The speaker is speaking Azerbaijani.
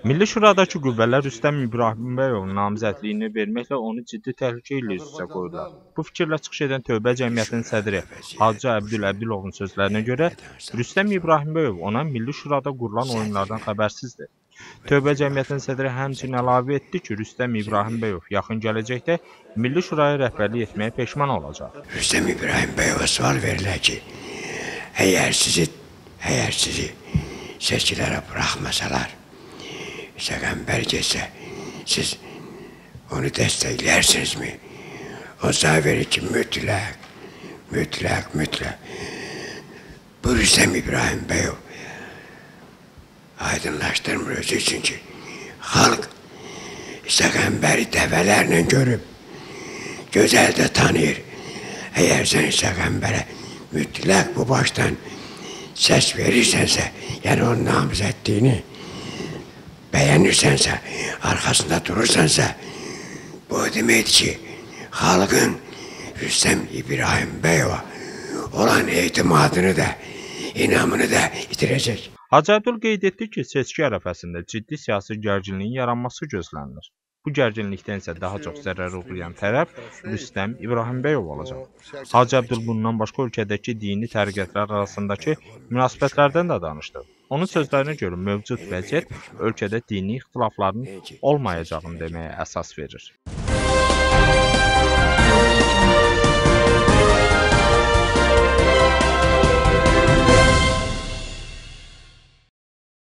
Milli Şuradakı qüvvələr Rüstəm İbrahimbəyovun namizədliyini verməklə onu ciddi təhlükə ilə üz-üzə qoyurlar. Bu fikirlə çıxış edən Tövbə Cəmiyyətinin sədri Hacı Əbdül Əbdülovun sözlərinə görə Rüstəm İbrahimbəyov ona Milli Şurada qurulan oyunlardan xəbərsizdir. Tövbə Cəmiyyətinin sədri həmçinin əlavə etdi ki, Rüstəm İbrahimbəyov yaxın gələcəkdə Milli Şuraya rəhbərlik etməyə peşman olacaq. Rüstəm İbrahimbəyova sual verilir ki, əgər sizi seçkilərə buraxmasalar, İsa Qəmbər getsə, siz onu dəstəklərsinizmi? O cavab verir ki, mütləq, mütləq, mütləq. Bu Rüstəm İbrahimbəyov aydınlaşdırmır özü üçün ki, xalq İsa Qəmbəri dəvələrlə görüb, gözəl də tanıyır. Əgər sən İsa Qəmbərə mütləq bu başdan səs verirsənsə, yəni onun namizədliyini bəyənirsənsə, arxasında durursansa, bu deməkdir ki, xalqın Rüstəm İbrahimbəyova olan etimadını da, inamını da itirəcək. Hacı Əbdül qeyd etdi ki, seçki ərəfəsində ciddi siyasi gərginliyin yaranması gözlənilir. Bu gərginlikdən isə daha çox zərər uğrayan tərəf Rüstəm İbrahimbəyov olacaq. Hacı Əbdül bundan başqa ölkədəki dini təriqətlər arasındakı münasibətlərdən də danışdı. Onun sözlərinə görə mövcud vəziyyət ölkədə dini ixtilafların olmayacağını deməyə əsas verir.